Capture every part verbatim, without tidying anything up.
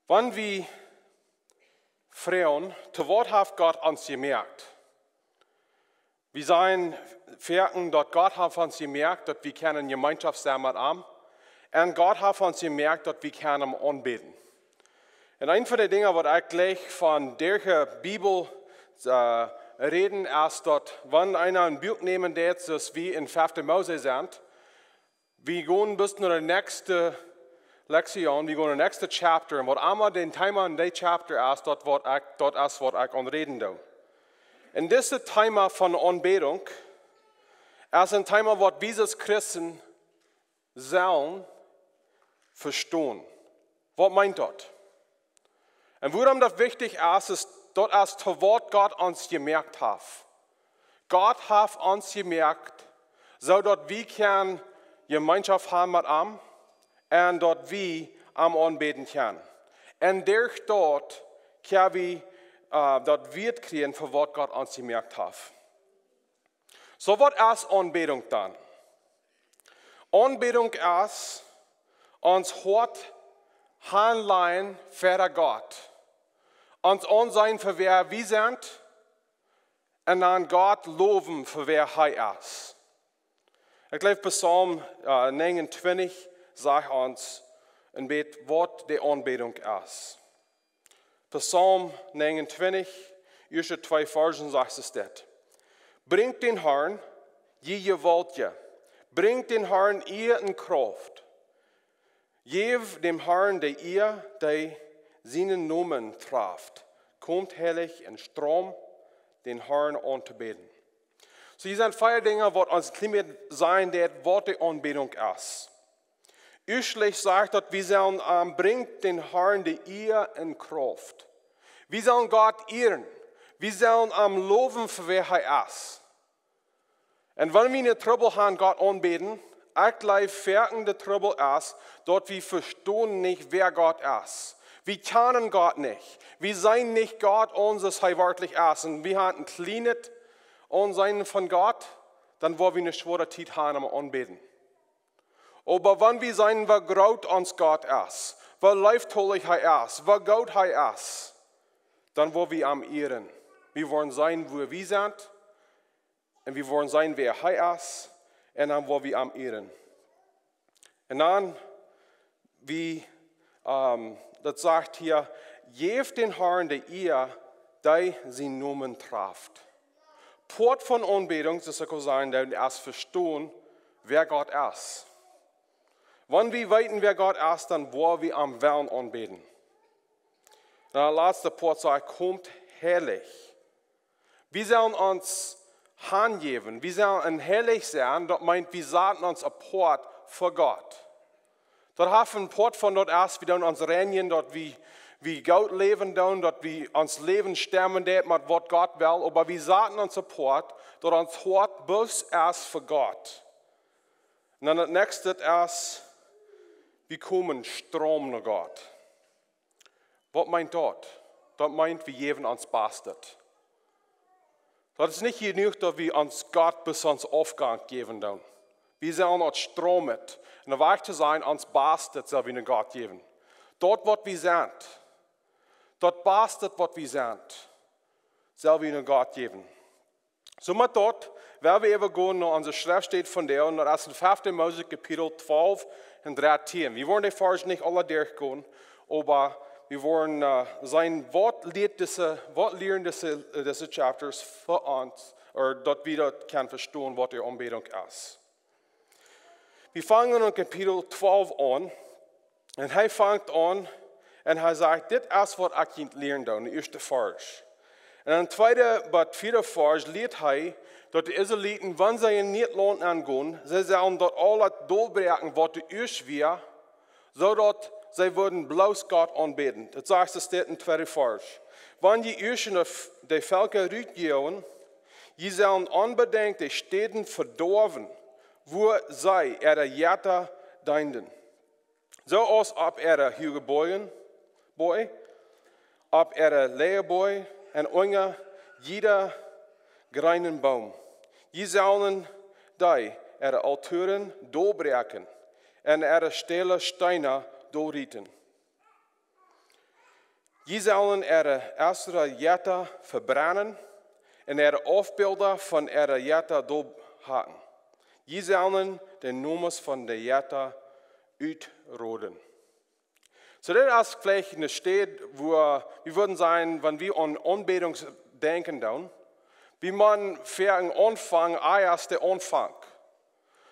Wan wie froagen, to waut haft Gott ons jemoakt? Wie sajen foaken, daut Gott haft ons jemoakt, daut wie kjennen Jemeenschoft sennen met am. Un Gott haft ons jemoakt, daut wie kjennen am aunbäden. Un eent von de Dinja, waut ekj jleich von de Bibel, äh, räden, es daut, wan eena een Buak nämen deit, soo aus wie en fefte Mose sent, wie gonen bat no de näakjste Lektion, wie gonen no de näakjste chapter. Un waut emma daut Thema en dee chapter es, daut waut ekj, daut es waut ekj aun räden doo. Un dit Thema von Aunbädunk es een Thema, waut wie aus Christen sellen vestonen. Waut meent daut? Un wuarom daut wichtich es, es daut es to waut Gott ons jemoakt haft. Gott haft ons jemoakt, soo daut wie kjennen Jemeenschoft haben met am un daut wie am aunbäden kjennen. Un derch daut kjenn wie, äh, daut Wieet kjrieen fa waut Gott ons jemoakt haft. Soo, waut es Aunbädunk dan? Aunbädunk es ons Hoat hanlajen ver Gott. Ons aunseenen fa wäa wie sent un dan Gott lowen fa wäa hee es. Ekj jleew, Psalm, äh, negenuntwintich sajcht ons een bät, waut de Aunbädunk es. Psalm negenuntwintich, ieeschte twee Varsch, sajcht et dit: Brinjt dän Harn, jie Jewaultje, brinjt dän Harn Iea un Krauft. Jäft däm Harn de Iea, dee sienen Nomen traft. Komt heilich un stromm, dän Harn auntobäden. Soo, hia sent vea Dinja, waut ons een kjlien bät sajen deit, waut de Aunbädunk es. Ieeschtlich sajcht daut, wie sellen, ähm, brinjt dän Harn de Iea un Krauft. Wie sellen Gott ieren. Wie sellen am lowen fa wäa hee es. Un wan wie en Trubbel sent Gott aunbäden, ekj jleew, foaken de Trubbel es, daut wie vestonen nich, wäa Gott es. Wie kjanen Gott nich. Wie seenen nich Gott aun, soo aus hee werkjlich es. Un wie haben een kjlienet Aunseenen von Gott, dan woa wie eene schwoare Tiet haben aum aunbäden. Oba wan wie seenen, woo groot ons Gott es, woo leeftolich hee es, woo goot hee es, dan woa wie am ieren. Wie woaren seenen, woo wie sent, un wie woaren seenen, wäa hee es, un dan woa wie am ieren. Un dan, wie, ähm, daut sajcht hia: Jäft dän Harn de Iea, dee sienen Nomen traft. Poat von Aunbädunk, daut es uk aul sajen, daut es vestonen, wäa Gott es. Wan wie weeten, wäa Gott es, dan woa wie am wellen aunbäden. Un daut latste Poat sajcht: Komt heilich. Wie sellen ons hanjäwen, wie sellen heilich sennen, daut meent, wie saten ons apoat fa Gott. Daut haft een Poat von daut es, wie doonen ons reinjen, daut wie, wie goot läwen doonen, daut wie ons Läwen stemmen deit met waut Gott well, oba wie saten ons apoat, daut ons Hoat bloos es fa Gott. Un dan daut näakjste es, wie komen stromm no Gott. Waut meent daut? Daut meent, wie jäwen ons Bastet. Daut es nich jenuach, daut wie ons Gott bat ons Aufgoa jäwen doonen. Wie sellen daut stromm, un de Wajch to seenen, ons Bastet sell wie no Gott jäwen. Daut, waut wie sent, daut Bastet, waut wie sent, sell wie no Gott jäwen. Soo met daut, well wie äwa gonen no onse Schreftstäd vondoag, un daut es en fefte Mose Kapitel twalf un dartieen. Wie woaren de Varsch nich aula derchgonen, oba wie woaren, äh, seenen, waut lieet dise, waut lieren dise, äh, dise Chapters fa ons, ooda daut wie daut kjennen vestonen, waut de Aunbädunk es. Wie fangen en Kapitel twalf aun. Un hee fangt aun un hee sajcht: Dit es waut ekj junt lieren doo, de ieeschte Varsch. Un en tweede bat vieede Varsch lieet hee, daut de Israeliten, wan see en een Launt aungonen, see sellen daut aules dolbräakjen, waut doa ieescht wia, soo daut see wudden bloos Gott aunbäden. Daut sajcht et dit en tweede Varsch: Wan jie ieescht de, de Velkja rutjoagen, jie sellen onbedinjt de Städen vedoawen, wua see äare Jetta deenden, soo aus opp äare huage Boajen, Boaj, opp äare leeje Boaj un unja jieda jreenen Boom. Jie sellen dee äare Altoaren dolbräakjen un äare stelle Steena dolrieten. Jie sellen äare Asera-Jetta vebrennen un äare Aufbilda von äare Jetta dolhacken. Jie sellen de Nomes von de Jetta utroden. Soo, dit es veleicht eene Städ, wua wie wudden sajen, wan wie aun Aunbädunk denkjen doonen, wie motten fa een Aunfank, ea es de Aunfank.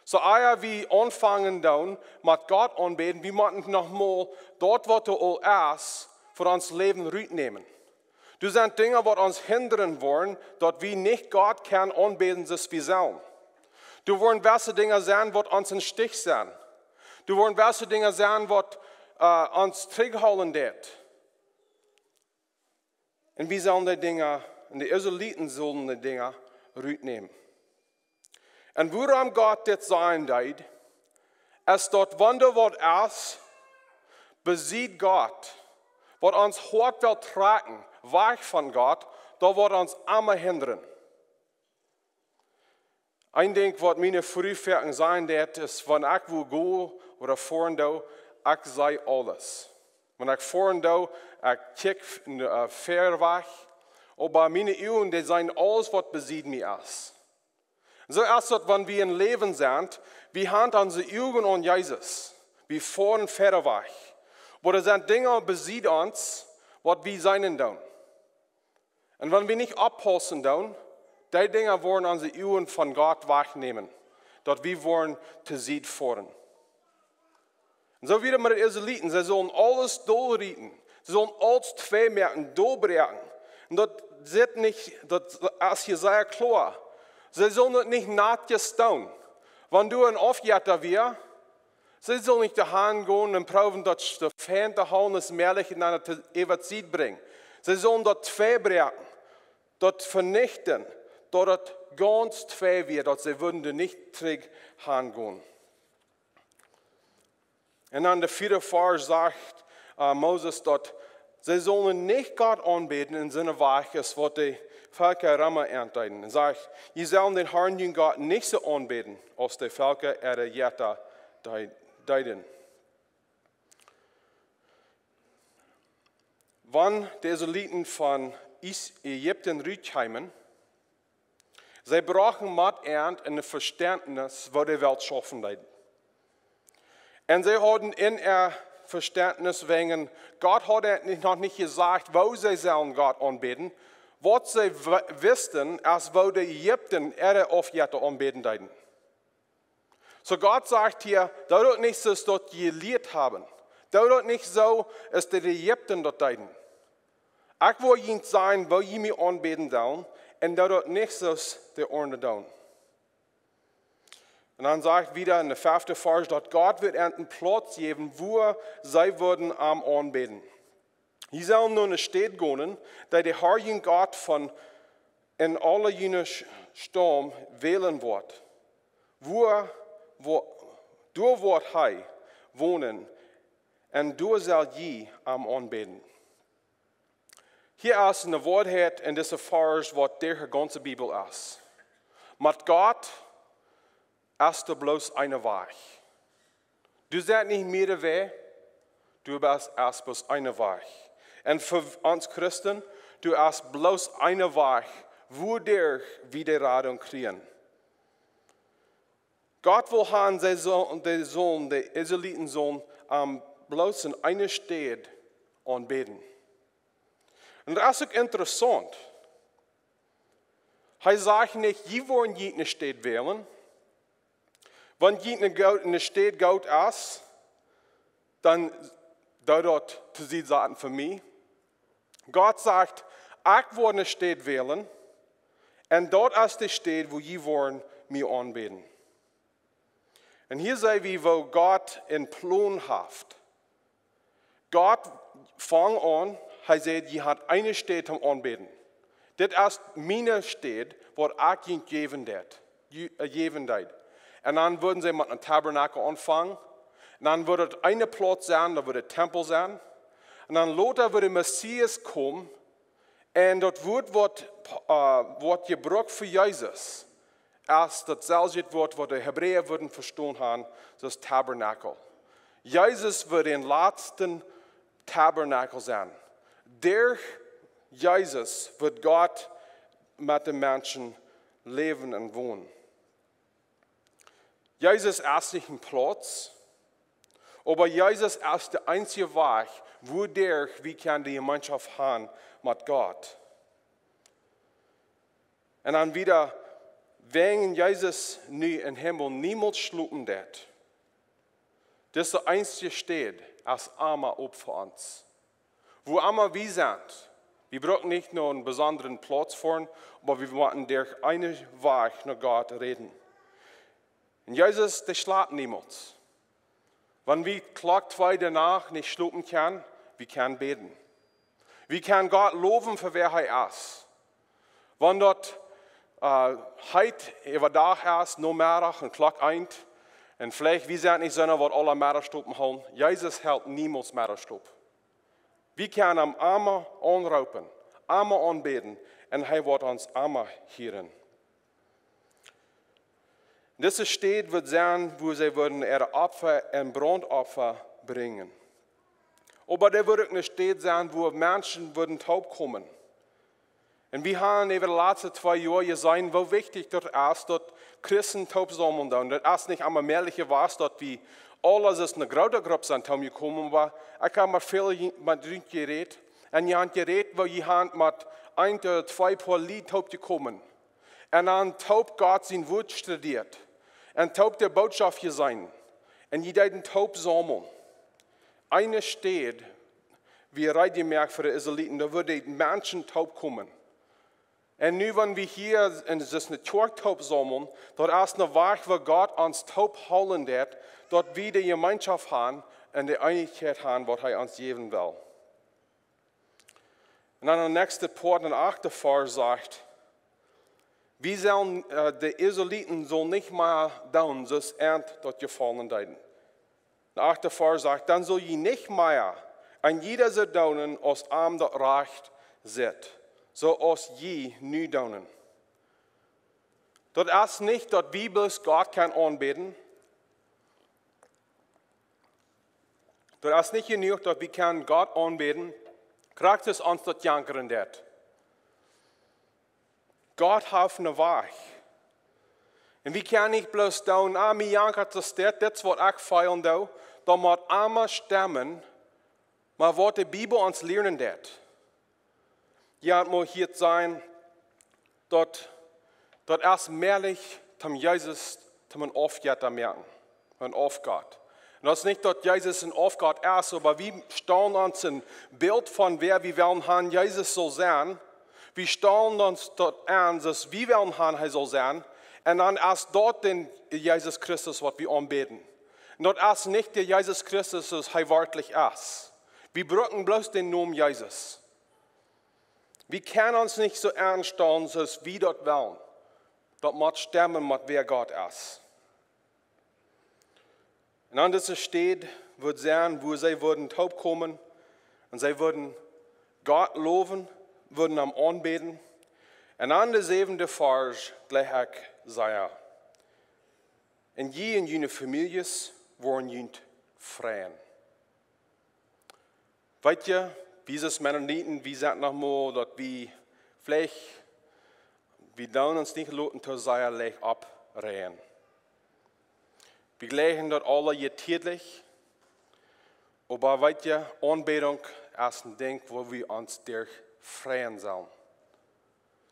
Soo, ea wie aunfangen doonen met Gott aunbäden, wie motten noch mol daut, waut doa aul es, von ons Läwen rutnämen. Doa sent Dinja, waut ons hindren woaren, daut wie nich Gott kjennen aunbäden, soo aus wie sellen. Doa woaren jewesse Dinja sennen, waut ons em Stich sent. Doa woaren jewesse Dinja sennen, waut, äh, ons trigjhoolen deit. Un wie sellen dee Dinja, un de Israeliten sullen dee Dinja rutnämen. Un wuarom Gott dit sajen deed, es daut, wan doa waut es, besied Gott, waut ons Hoat well trakjen, wajch von Gott, daut woat ons emma hindren. Een Dinkj, waut miene Fru foaken sajen deit, es, wan ekj wua go ooda foaren doo, ekj see aules. Wan ekj foaren doo, ekj kjikj, äh, wiet wajch, oba miene Uagen, dee seenen aules, waut besied mie es. Soo es daut, wan wie em Läwen sent, wie haben onse Uagen aun Jesus. Wie foaren wiet wajch. Oba doa sent Dinja besied ons, waut wie seenen doonen. Un wan wie nich oppaussen doonen, dee Dinja woaren onse Uagen von Gott wajchnämen, daut wie woaren to Sied foaren. Un soo wia daut met de Israeliten, see sullen aules dolrieten, see sullen aules twei moaken, dolbräakjen. Un daut sitt nich, daut es hia sea kloa. See sullen daut nich nat jestonen. Wan doa een Aufjetta wia, see sullen nich doahan gonen un proowen daut soo fein to hoolen aus mäajlich un dan to äwa Sied brinjen. See sullen daut twei bräakjen, daut venichten, daut daut gaunz twei wia, daut see wudden doa nich trigj han gonen. Un dan de vieede Varsch sajcht, äh, Moses daut see sullen nich Gott aunbäden en soone Wies aus waut de Velkja rom an deeden. Un sajcht: "Jie sellen dän Herrn, jun Gott, nich soo aunbäden aus de Velkja äare Jetta dee-, deeden." Wan de Israeliten von Is-, Ägipten rutkjeemen, see brochten met an een Vestentnis, woo de Welt schaufen deed. Un see hauden en äa Vestentnis wäajen, Gott haud an nich, noch nich jesajcht, woo see sellen Gott aunbäden. Waut see w-, wisten, es woo de Ägipten äare Aufjetta aunbäden deeden. Soo Gott sajcht hia: "Doo daut nich soo aus daut jie jelieet haben. Doo daut nich soo aus de Ägipten daut deeden. Ekj woa junt sajen, woo jie mie aunbäden sellen, un doo daut nich soo aus de aundre doonen." Un dan sajcht wieda en de fefte Varsch, daut Gott woat an een Plauz jäwen, wua see wudden am aunbäden. "Jie sellen no eene Städ gonen, dee de Herr, jun Gott, von en aule june Sch-, Staum wälen woat. Wua, wua, doa woat hee wonen, un doa sell jie am aunbäden." Hia es eene Woarheit en dise Varsch, waut derch de gaunze Bibel es. Met Gott es doa bloos een Wajch. Doa sent nich mearere Wäaj, doa es, es bloos een Wajch. Un fa ons Christen, doa es bloos een Wajch, wuaderch wie de Radunk kjrieen. Gott well han, see sull-, dee sullen, de Israeliten sullen am bloos en eene Städ aunbäden. Un daut es uk interessaunt. Hee sajcht nich: "Jie woaren junt eene Städ wälen. Wan junt eene goo-, eene Städ goot es, dan doo daut to Sied saten fa mie." Gott sajcht: "Ekj woa eene Städ wälen, un daut es de Städ, wua jie woaren mie aunbäden." Un hia seenen wie, woo Gott een Plon haft. Gott fangt aun, hee sajcht: "Jie haben eene Städ toom aunbäden. Dit es miene Städ, waut ekj junt jäwen deed, ju-, äh, jäwen deed." Un dan wudden see met een Tabernakel aunfangen. Un dan wudd et een Plauz sennen, daut wudd de Tempel sennen. Un dan lota wudd de Messias komen. Un daut Wuat, waut, äh, woat jebrukt fa Jesus, es daut selwje Wuat, waut de Hebräa wudden vestonen haben, daut Tabernakel. Jesus wudd dän latsten Tabernakel sennen. Derch Jesus woat Gott met de Menschen läwen un wonen. Jesus es nich een Plauz, oba Jesus es de eensje Wajch, wuaderch wie kjennen de Jemeenschoft han met Gott. Un dan wada, wäajen Jesus nu em Himmel niemols schlopen deit. Dise eensje Städ es emma op fa ons. Wua emma wie sent, wie brucken nich no een besondren Plauz foaren, oba wie motten derch eenen Wajch no Gott räden. Un Jesus, dee schlapt niemols. Wan wie Klock twee de Nacht nich schlopen kjennen, wie kjennen bäden. Wie kjennen Gott lowen fa wäa hee es. Wan daut äh, heet äwadach es, Nomeddach un Klock eent, un veleicht wie sent nich soone waut aule Meddachschlop hoolen, Jesus helt niemols Meddachschlop. Wie kjennen am emma aunroopen, emma aunbäden, un hee woat ons emma hieren. Dise Städ woat sennen, wua see wudden äare Opfa un Brauntopfa brinjen. Oba dee wudd uk eene Städ sennen, wua Menschen wudden toopkomen. Un wie haben äwa de latste twee Joa jeseenen, woo wichtich daut es, daut Christen toop saumlen doonen. Daut es nich emma mäajlich jewast, daut wie aules aus eene groote Grupp sent toopjekomen, oba ekj hab met väl je-, met Lied jerät. Un jie haben jerät, woo jie haben met een ooda twee Poa Lied toopjekomen. Un dan toop Gott sien Wuat studieet. Un toop de Botschaft jeseenen. Un jie deeden toop saumlen. Eene Städ, wia reed jemoakt fa de Israeliten, doa wudden Menschen toopkomen. Un nu, wan wie hia en dise Kjoakj toop saumlen, daut es een Wajch, wua Gott ons toop hoolen deit, daut wie de Jemeenschoft haben un de Eenichkjeit haben, waut hee ons jäwen well. Un dan de näakjste Poat, de achte Varsch sajcht, wie sellen, äh, de Israeliten sellen nich mea doonen, soo aus an daut jefaulen deed. De achte Varsch sajcht, dan sell jie nich mea een jieda soo doonen aus am daut rajcht sitt, soo aus jie nu doonen. Daut es nich daut wie bloos Gott kjennen aunbäden. Daut es nich jenuach daut wie kjennen Gott aunbäden. Krakjt soo aus ons daut jankren deit. Gott haft een Wajch. Un wie kjennen nich bloos doonen, ah, mie jankat daut, dit, dit es waut ekj feelen doo, daut mott emma stemmen met waut de Bibel ons lieren deit. Jie haben mol jehieet sennen, daut, daut es mäajlich, om Jesus, om een Aufjetta moaken, een Aufgott. Un daut es nich daut Jesus een Aufgott es, oba wie stalen ons een Bilt von wäa wie wellen haben, Jesus saul sennen. Wie stalen ons daut aun, soo aus wie wellen haben, hee saul sennen. Un dan es daut dan Jesus Christus, waut wie aunbäden. Un daut es nich de Jesus Christus, soo aus hee werkjlich es. Wie brucken bloos dän Nomen Jesus. Wie kjennen ons nich soo aunstalen, soo aus wie daut wellen. Daut mott stemmen met wäa Gott es. Un aun dise Städ wudd sennen, wua see wudden toopkomen un see wudden Gott lowen, wudden am aunbäden. Un aun de säwende Varsch jleich ekj sea. Un jie un june Famieljes woaren junt freien. Weet jie, wie aus Mennoniten, wie sent noch mol daut wie veleicht, wie doonen ons nich loten too sea leicht oppräajen. Wie jleichen daut aule jetiedlich, oba weet jie, Aunbädunk es een Dinkj, wua wie ons derch freien sellen.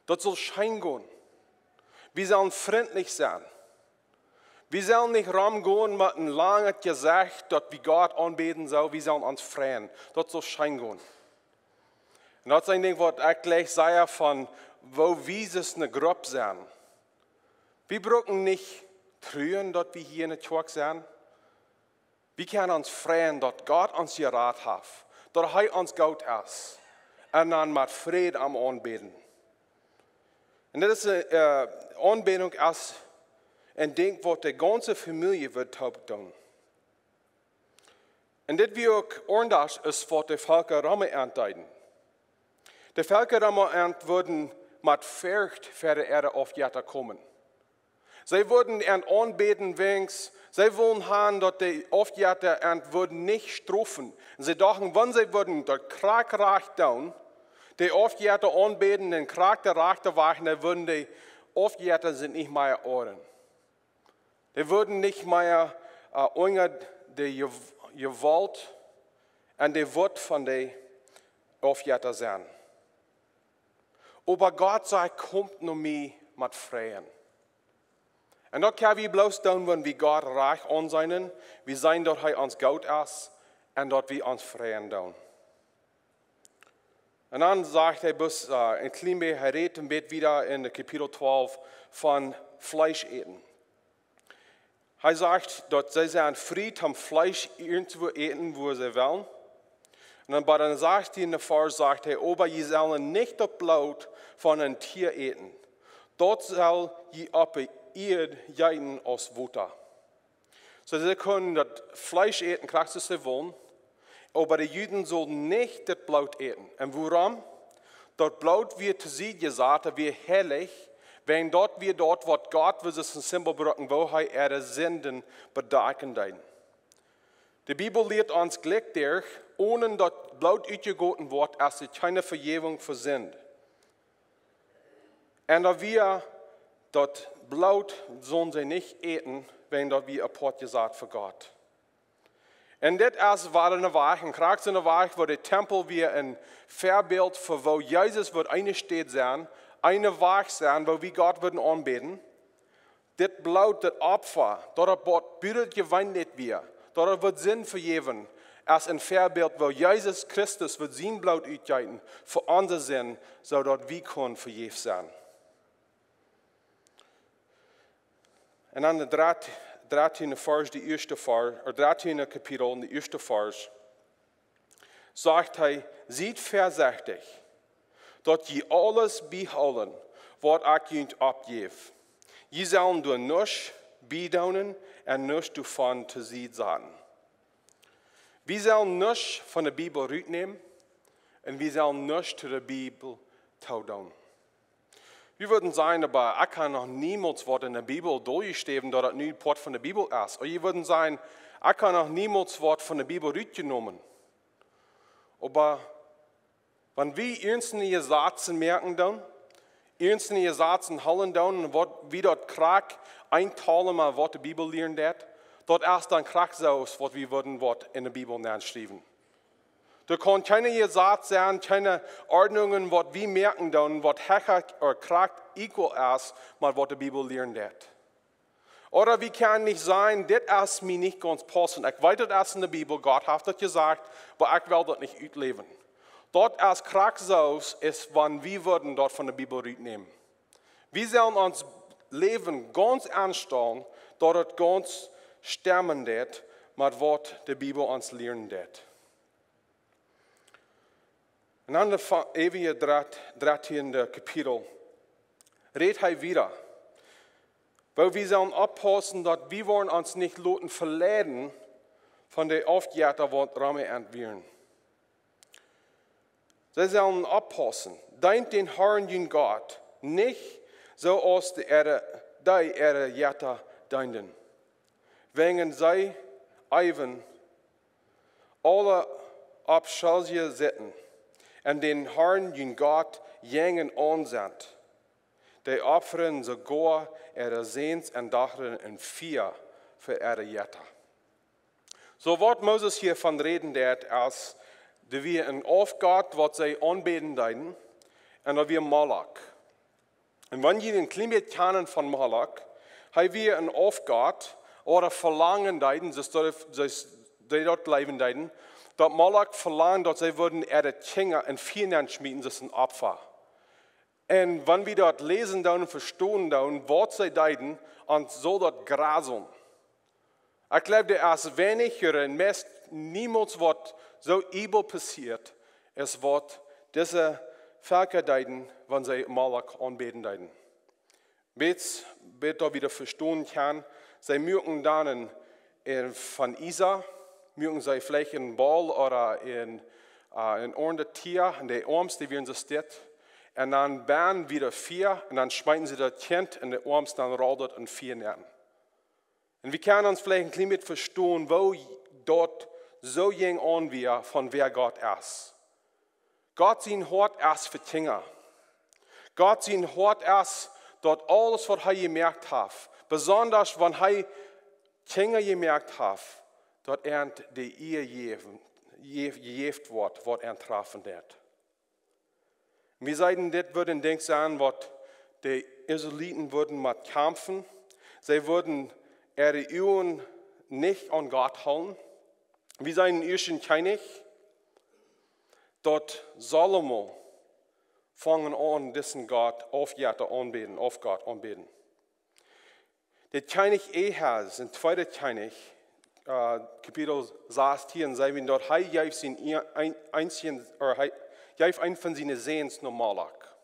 Daut saul scheen gonen. Wie sellen frintlich sennen. Wie sellen nich romgonen met een langet Jesecht, daut wie Gott aunbäden sellen. Wie sellen ons freien. Daut saul scheen gonen. Un daut es een Dinkj, waut ekj jleich sea von, woo wie aus eene Grupp sent. Wie brucken nich truren, daut wie hia enne Kjoakj sent. Wie kjennen ons freien, daut Gott ons jerat haft, daut hee ons goot es, un dan met Fräd am aunbäden. Un dit es, äh, Aunbädunk es een Dinkj, waut de gaunze Famielje woat toop doonen. Un dit wia uk aundasch aus waut de Velkja rom an deeden. De Velkja rom an wudden met Forcht ver äare Aufjetta komen. See wudden an aunbäden, wiels see wullen han, daut de Aufjetta an wudden nich strofen. Un see dochten, wan see wudden daut krakjt rajcht doonen, de Aufjetta aunbäden un krakjt de rajchte Wajch, dan wudden de Aufjetta sikj nich mea oaren. Dee wudden nich mea, äh, unja de Jew-, Jewault un de Wut von de Aufjetta sennen. Oba Gott säd: "Komt no mie met Fräd." Un daut kjenn wie bloos doonen, wan wie Gott rajcht aunseenen, wie seenen, daut hee ons goot es un daut wie ons freien doonen. Un dan sajcht hee bloos, äh, een kjlien bät, hee rät een bät wieda en de Kapitel twalf von Fleesch äten. Hee sajcht, daut see sent frie toom Fleesch irjentwua äten, wua see wellen. Un dan bie dän sastieenden Varsch sajcht hee: "Oba jie sellen nich daut Bloot von een Tia äten. Daut sell jie oppe Ieed jeeten aus Wota." Soo, see kunnen daut Fleesch äten, krakjt soo aus see wullen, oba de Juden sullen nich daut Bloot äten. Un wuarom? Daut Bloot wia to Sied jesat, daut wia heilich, wiels daut wia daut, waut Gott wia aus een Simbol brucken, woo hee äare Sinden bedakjen deed. De Bibel lieet ons kjlieekj doa, onen daut Bloot utjegoten woat, es doa kjeene Vejäwunk fa Sind. Un daut wia, daut Bloot sullen see nich äten, wiels daut wia aupoat jesat fa Gott. Un dit es waut een Wajch, un krakjt een Wajch, woo de Tempel wia een Väabilt fa woo Jesus wudd eene Städ sennen, een Wajch sennen, woo wie Gott wudden aunbäden. Dit Bloot, dit Opfa, daut daut waut Budet jeweenlich wia, daut daut wudd Sind vejäwen, es een Väabilt, woo Jesus Christus wudd sien Bloot utjeeten fa onse Sind, soo daut wie kunnen vejäft sennen. Un dan de dret-, dretieende Varsch, de ieeschte Varsch, ooda dretieende Kapitel, de ieeschte Varsch, sajcht hee: "Siet väasechtich, daut jie aules biehoolen, waut ekj junt oppjäf. Jie sellen doa nuscht biedoonen un nuscht doavon to Sied saten." Wie sellen nuscht von de Bibel rutnämen un wie sellen nuscht to de Bibel toodoonen. Wie wudden sajen, oba ekj kaun noch niemols waut en de Bibel doljeschräwen, daut daut nu Poat von de Bibel es. Ooda jie wudden sajen, ekj kaun noch niemols waut von de Bibel rutjenomen. Oba wan wie eenzelne Jesazen moakjen doonen, eenzelne Jesazen hoolen doonen, un waut wie daut krakjt eintalen, mau waut de Bibel lieren deit, daut es dan krakjt soo aus waut wie wudden waut en de Bibel nenschriewen. Doa kaun kjeene Jesaz sennen, kjeene Ordnungen, waut wie moakjen doonen, waut hecha ooda krakjt equal es, mau waut de Bibel lieren deit. Ooda wie kjennen nich sajen, dit es mie nich gaunz paussent. Ekj weet, daut es en de Bibel, Gott haft daut jesajcht, oba ekj well daut nich utläwen. Daut es krakjt soo aus wan wie wudden daut von de Bibel rutnämen. Wie sellen ons Läwen gaunz aunstalen, daut et gaunz stemmen deit met waut de Bibel ons lieren deit. Un dan de fa-, äwje dret-, dretieende Kapitel rät hee wieda, woo wie sellen oppaussen, daut wie woaren ons nich loten veleiden von de Aufjetta, waut rom an wieren. See sellen oppaussen: "Deent dän Harn, jun Gott, nich soo aus de äare, dee äare Jetta deenden. Wäajen see eewen aule aufscheliche Sitten, un dän Harn, jun Gott, jäajen aun sent. Dee opfren soogoa äare Säns un Dochtren em Fia fa äare Jetta." Soo waut Moses hia von räden deit, es, doa wia een Aufgott, waut see aunbäden deeden, un daut wia Moloch. Un wan jie een kjlien bät kjanen von Moloch, hee wia een Aufgott, ooda velangen deeden, soo aus, soo aus dee daut jleewen deeden, daut Moloch velangd, daut see wudden äare Kjinja em Fia nenschmieten, soo aus een Opfa. Un wan wie daut läsen doonen un vestonen doonen, waut see deeden, dan sull daut gruseln. Ekj jleew, doa es weinich ooda meist niemols waut soo evil passieet, aus waut dise Velkja deeden, wan see Moloch aunbäden deeden. Bat, bat daut wie daut vestonen kjennen, see muaken dan een, een von Iesa, muaken see veleicht een Boll ooda een, äh, een aundret Tia, un de Oarms, dee wieren soo steit. Un dan benen wia daut Fia un dan schmeeten see daut Kjint en de Oams, dan rold daut en Fia nenn. Un wie kjennen ons veleicht een kjlien bät vestonen, woo daut soo jinkj aun wia von wäa Gott es. Gott sien Hoat es fa Kjinja. Gott sien Hoat es daut aules, waut hee jemoakt haft, besonda wan hee Kjinja jemoakt haft, daut an de Ea jejäft woat, waut an trafen deit. Wie seenen, dit wudd een Dinkj sennen, waut de Israeliten wudden met kjamfen. See wudden äare Uagen nich aun Gott hoolen. Wie seenen en ieeschten Kjennich, daut Salomo fungen aun, disen Gott, Aufjetta aunbäden, Aufgott aunbäden. De Kjennich Ahas, en tweeda Kjennich, äh, Kapitel sastieen, sajcht wie, daut hee jeef sien een-, een-, eensjen, ooda hee jeef een von siene Säns no Moloch.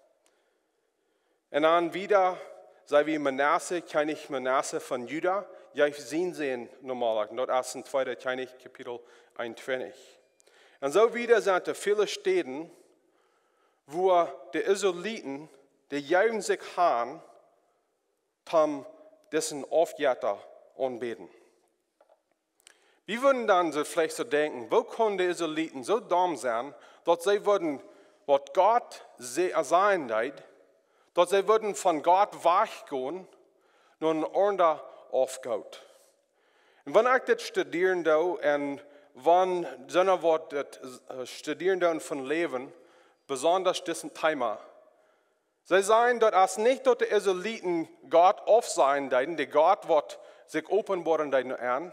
Un dan wieda, sajcht wie, Manasse, Kjennich Manasse von Juda, jeef sien Sän no Moloch. Un daut es en tweeda Kjennich, Kapitel eenuntwintich. Un soo wieda sent doa väle Städen, wua de Israeliten, dee jeewen sikj han, toom disen Aufjetta aunbäden. Wie wudden dan soo veleicht soo denkjen, woo kunnen de Israeliten soo domm sennen, daut see wudden, waut Gott se-, sajen deed, daut see wudden von Gott wajchgonen no een aundren Aufgott? Un wan ekj dit studieren doo, un wan soone waut dit, äh, studieren doonen von Läwen, besonda dit Thema, see sajen, daut es nich, daut de Israeliten Gott aufsajen deeden, de Gott, waut sikj openboaren deed no an.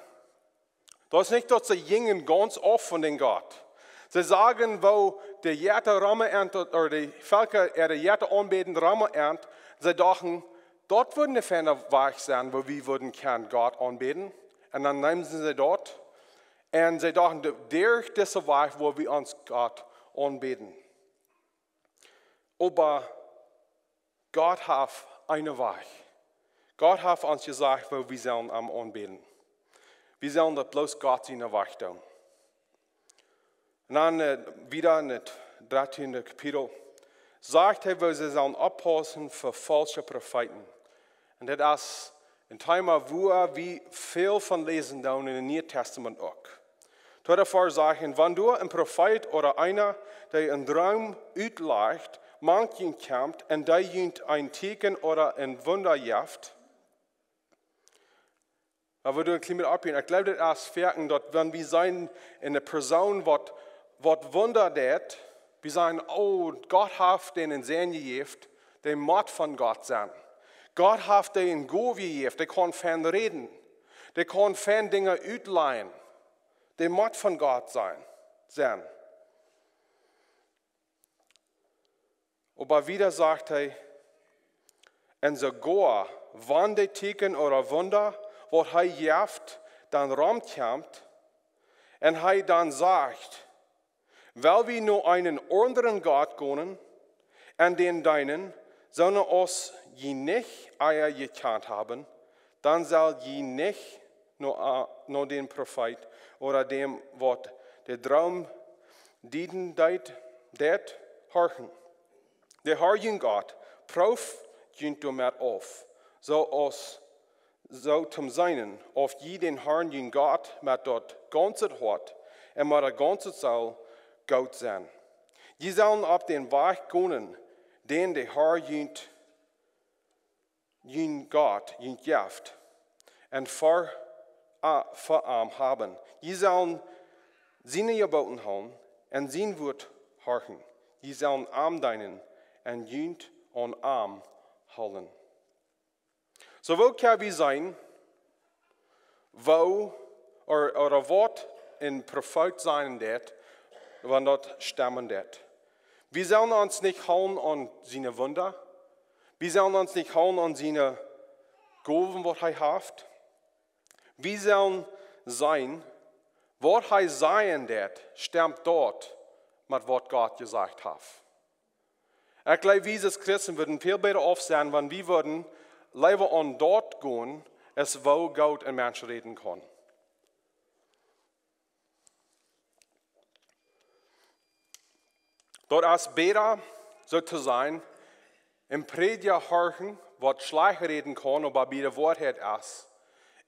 Daut es nich, daut see jinjen gaunz auf von dän Gott. See sagen, woo de Jetta rom an, ooda de Velkja äare Jetta aunbäden rom an, see dochten, daut wudd een feina Wajch sennen, woo wie wudden kjennen Gott aunbäden. Un dan neemen see daut. Un see dochten, de-, derch disen Wajch woa wie ons Gott aunbäden. Oba Gott haft eenen Wajch. Gott haft ons jesajcht, woo wie sellen am aunbäden. Wie sellen daut bloos Gott sienen Wajch doonen. Un dan, äh, wieda en daut dartieende Kapitel, sajcht hee, woo see sellen oppaussen fa faulsche Profeeten. Un daut es een Thema, wua wie väl von läsen doonen en daut Niee Tastament uk. Tweeda Varsch sajcht: "Un wan doa een Profeet ooda eena, dee een Droom utlajcht, mank junt kjemt un dee junt een Tieekjen ooda een Wunda jeft." Oba wie doonen een kjlien bät opphieren. Ekj jleew, daut es foaken daut, wan wie seenen eene Persoon waut, waut Wunda deit, wie sajen: "Oh, Gott haft dän een Sän jejäft, dee mott von Gott sennen. Gott haft dän eene Gow jejäft, dee kaun fein räden, dee kaun fein Dinja utlajen, dee mott von Gott sennen, sennen." Oba wieda sajcht hee: "Un soogoa wan dee Tieekjen ooda Wunda, waut hee jeft, dan romkjemt, un hee dan sajcht: 'Well wie no eenen aundren Gott gonen un dän deenen, soo aus jie nich ea jekjant haben, dan sell jie nich no, a-, no dän Profeet ooda däm, waut de Droom dieden deit, deit horchen. De Har jun Gott prooft junt doamet auf, soo aus, soo toom seenen, auf jie dän Harn jun Gott met daut gaunze Hoat un met de gaunze Seel goot sent. Jie sellen opp dän Wajch gonen, dän de Har junt, jun Gott junt jeft, un ver-, a-, ver am haben. Jie sellen siene Jeboten hoolen un sien Wuat horchen. Jie sellen am deenen un junt aun am hoolen." Soo, woo kjenn wie seenen, woo, ooda, ooda waut een Profeet sennen deit, wan daut stemmen deit? Wie sellen ons nich hoolen aun siene Wunda. Wie sellen ons nich hoolen aun siene Gowen, waut hee haft. Wie sellen seenen, waut hee sajen deit, stemt daut met waut Gott jesajcht haft. Ekj jleew, wie aus Christen wudden väl bäta auf sennen, wan wie wudden leewa aun daut gonen, aus woo Gott een Mensch räden kaun. Daut es bäta, soo to sajen, een Prädja horchen, waut schlajcht räden kaun, oba bie de Woarheit es,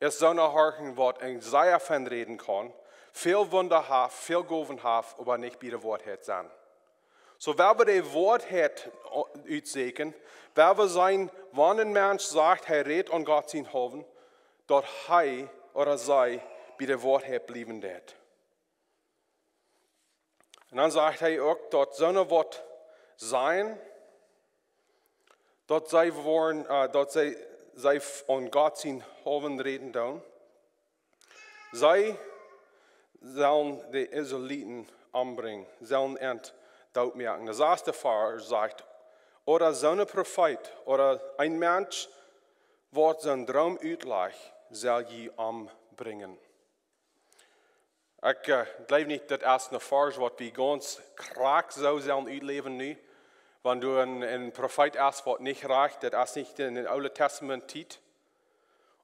es soon horchen, waut een sea fein räden kaun, väl Wunda haft, väl Gowen haft, oba nich bie de Woarheit sent. Soo, wan wie de Woarheit o-, utsäkjen, wan wie seenen, wan een Mensch sajcht, hee rät aun Gott sien Howen, daut hee ooda see bie de Woarheit bliewen deit. Un dan sajcht hee uk, daut soone waut sajen, daut see woaren, äh, daut see, see f-, aun Gott sien Howen räden doonen, see sellen de Israeliten ombrinjen, sellen an doot moaken. De sasste Varsch sajcht, ooda soon Profeet, ooda een Mensch, waut soon Droom utlajcht, sell jie ombrinjen. Ekj, äh, jleew nich, daut es een Varsch, waut wie gaunz krakjt soo sellen utläwen nu. Wan doa een, een Profeet es, waut nich rajcht, daut es nich en de Oole Testament Tiet.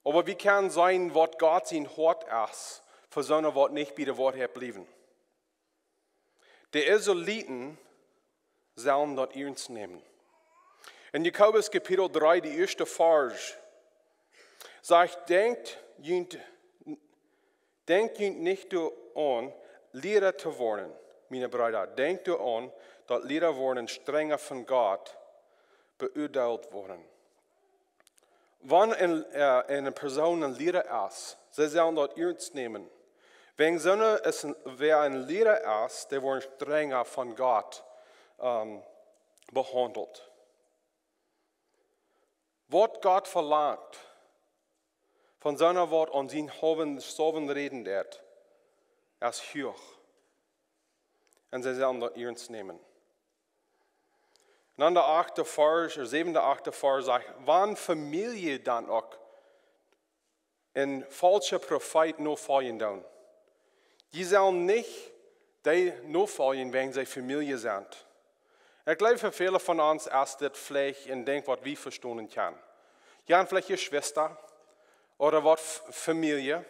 Oba wie kjennen seenen, waut Gott sien Hoat es, fa soone, waut nich bie de Woarheit bliewen. De Israeliten sellen daut iernst nämen. En Jakobus Kapitel dree, de ieeschte Varsch, sajcht, denkjt junt, denkjt junt nich doaraun, Liera to woaren, miene Breeda. Denkjt doaraun, daut Liera woaren strenja von Gott beuadeelt woaren. Wan een, äh, eene Persoon een Liera es, see sellen daut iernst nämen. Wäajen soone es een, wäa een Liera es, dee woaren strenja von Gott, ähm, behaundelt. Waut Gott velangt von soone, waut aun sien Howen, Howen räden deit, es huach. Un see sellen daut iernst nämen. Un dan de achte Varsch, de säwende, achte Varsch sajcht, wan Famielje dan uk een faulscha Profeet nofoljen doonen, dee sellen nich dee nofoljen, wäajen see Famielje sent. Ekj jleew, fa väle von ons es dit veleicht een Dinkj, waut wie vestonen kjennen. Jie han veleicht Jeschwista ooda waut F-, Famielje,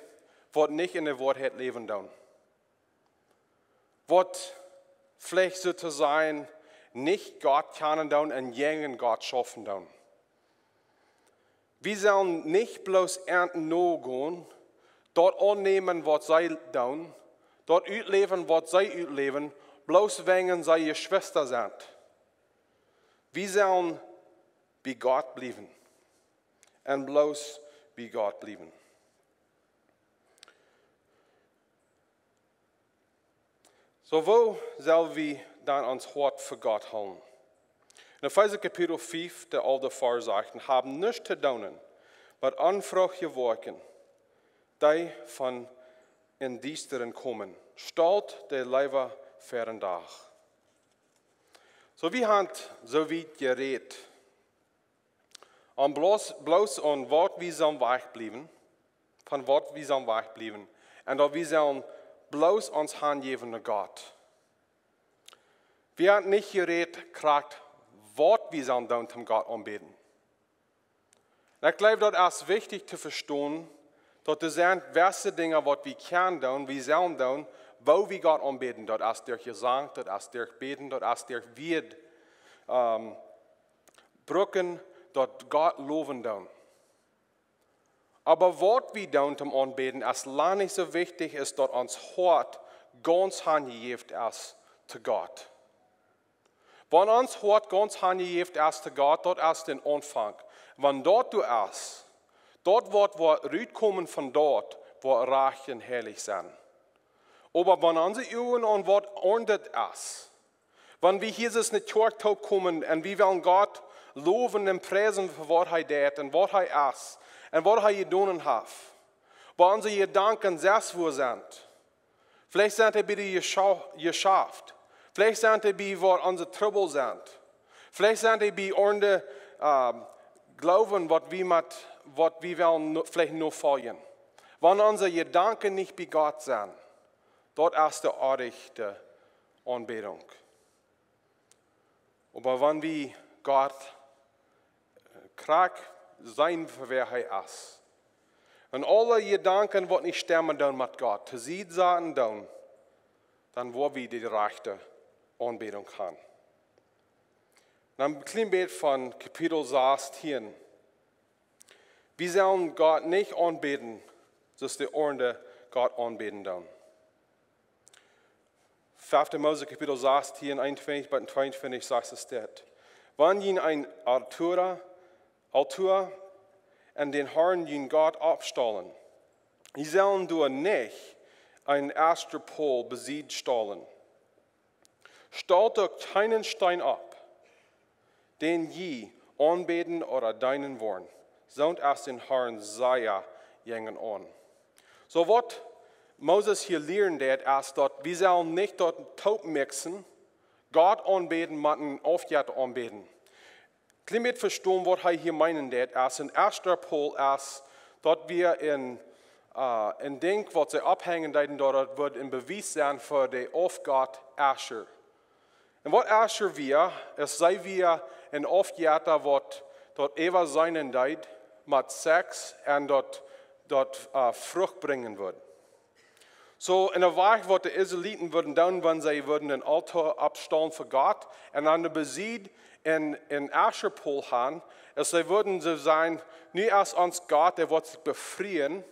waut nich en de Woarheit läwen doonen. Waut veleicht soo to sajen nich Gott kjanen doonen un jäajen Gott schaufen doonen. Wie sellen nich bloos an nogonen, daut aunnämen, waut see doonen, daut utläwen, waut see utläwen, bloos wäajen see Jeschwista sent. Wie sellen bie Gott bliewen un bloos bie Gott bliewen. Soo, woo sell wie dan ons Hoat fa Gott hoolen? En Efeesa Kapitel fief, de alfte Varsch sajcht, un hab nuscht to doonen met onfruchtje Woakjen, dee von em Diestren komen. Stalt dee leewa ver dän Dach. Soo, wie han soo wiet jerät, om bloos, bloos aun waut wie sellen wajchbliewen, von waut wie sellen wajchbliewen, un daut wie sellen bloos ons hanjäwen no Gott. Wie han nich jerät krakjt, waut wie sellen doonen, om Gott aunbäden. Un ekj jleew, daut es wichtich to vestonen, daut doa sent jewesse Dinja, waut wie kjennen doonen, wie sellen doonen, woo wie Gott aunbäden. Daut es derch Jesank, daut es derch Bäden, daut es derch Wieed, ähm, brucken, daut Gott lowen doonen. Oba waut wie doonen om aunbäden, es lang nich soo wichtich, es daut ons Hoat gaunz hanjejäft es to Gott. Wan ons Hoat gaunz hanjejäft es to Gott, daut es dän Aunfank. Wan daut doa es, daut woat, woat rutkomen von daut, woat rajcht un heilich sennen. Oba wan onse Uagen aun waut aundret es, wan wie Jesus nich krakjt toopkomen un wie wellen Gott lowen un priesen fa waut hee deit un waut hee es un waut hee jedonen haft, wua onse Jedanken selfst wua sent. Veleicht sent dee bie de Jescha-, Jeschaft. Veleicht sent dee bie wua onse Trubbel sent. Veleicht sent dee bie onse, ähm, Gloowen, waut wie met, waut wie wellen no-, veleicht nofoljen. Wan onse Jedanken nich bie Gott sent, daut es de oajchte Aunbädunk. Oba wan wie Gott, äh, krakjt seenen fa wäa hee es, un aule Jedanken, waut nich stemmen doonen met Gott, to Sied saten doonen, dan woa wie de rajchte Aunbädunk han. Dan een kjlien bät von Kapitel sastieen. Wie sellen Gott nich aunbäden, soo aus de Oarme Gott aunbäden doonen. Fefte Mose Kapitel sastieen, eenuntwintich bat tweeuntwintich sajcht et dit: Wan jie een Altoa, Altoa aun dän Harn jun Gott oppstalen, jie sellen doa nich een Aschtorapol besied stalen. Stalt uk kjeenen Steen opp, dän jie aunbäden ooda deenen woaren. Soont es dän Harn sea jäajenaun. Soo waut Moses hia lieren deed, es daut wie sellen nich daut toop mixen, Gott aunbäden met een Aufjett aunbäden. Kjlien bät vestonen, waut hee hia meenen deed, es een Aschtorapol es, daut wia een, äh, een Dinkj, waut see opphenjen deeden, daut daut wudd een Bewies sennen fa de Aufgott Aschtor. Un waut Aschtor wia, es, see wia een Aufjett, waut daut Eva seenen deed met Sex un daut, daut, äh, Frucht brinjen wudd. Soo, enne Wajch, waut de Israeliten wudden doonen, wan see wudden een Altoa oppstalen fa Gott un dan de besied een, een Aschtorapol han, es see wudden soo sajen: Nu es ons Gott, dee woat sikj befrieen.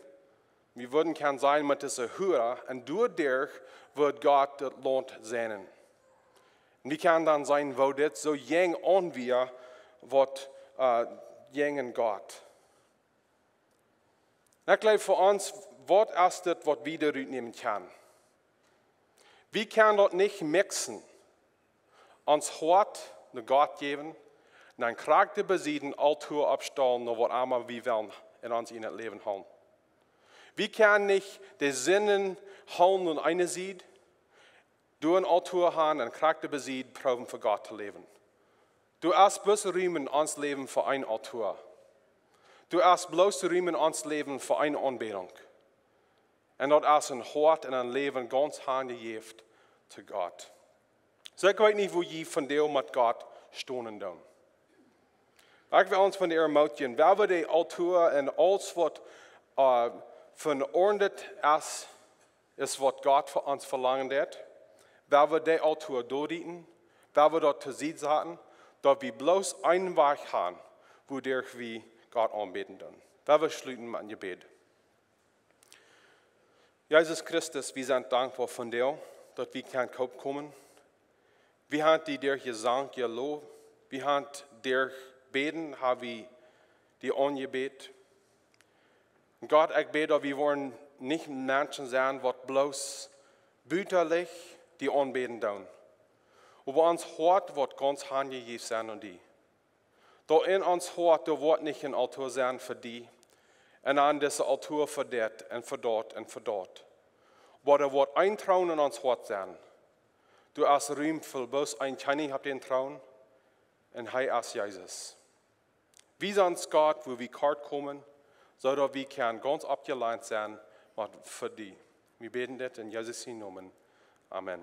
Wie wudden kjennen sajen met dise Hura, un doaderch wudd Gott daut Launt säajnen. Un wie kjennen dan seenen, woo dit soo jäajenaun wia, waut, äh, jäajen Gott. Un ekj jleew fa ons, waut es dit, waut wie doarut nämen kjennen? Wie kjennen daut nich mixen. Ons Hoat no Gott jäwen, un dan krakjt de besied een Altoa oppstalen, no waut emma wie wellen enn ons, enn daut Läwen haben. Wie kjennen nich de Sinden hoolen aun eene Sied, doa een Altoa han un krakjt de besied proowen fa Gott to läwen. Doa es bloos Rum enn ons Läwen fa een Altoa. Doa es bloos Rum enn ons Läwen fa eene Aunbädunk. Un daut es een Hoat un een Läwen gaunz hanjejäft to Gott. Soo, ekj weet nich, woo jie vondoag met Gott stonen doonen. Oba ekj well ons vondoag ermutigen, wan wie de Altoa un aules, waut, äh, veoarnt es, es waut Gott von ons velangen deed, wan wie de Altoa doarieten, wan wie daut to Sied saten, daut wie bloos eenen Wajch han, wuaderch wie Gott aunbäden doonen. Wan wie schluten met een Jebäd. Jesus Christus, wie sent dankboa vondoag, daut wie kjennen toopkomen. Wie haben die derch Jesank jeloft. Wie haben derch Bäden, hab wie die aunjebät. Un Gott, ekj bäd, daut wie woaren nich Menschen sennen, waut bloos butalich die aunbäden doonen. Oba ons Hoat woat gaunz hanjejäft sennen aun die. Daut enn ons Hoat, doa woat nich een Altoa sennen fa die, un aun dise Altoa fa dit un fa daut un fa daut. Oba doa woat een Troon enn ons Hoat sennen. Doa es Rum fa bloos een Kjennich opp dän Troon, un hee es Jesus. Wies ons, Gott, wua wie kort komen, soo daut wie kjennen gaunz oppjelajcht sennen, waut fa die. Wie bäden dit enn Jesus sienen Nomen. Amen.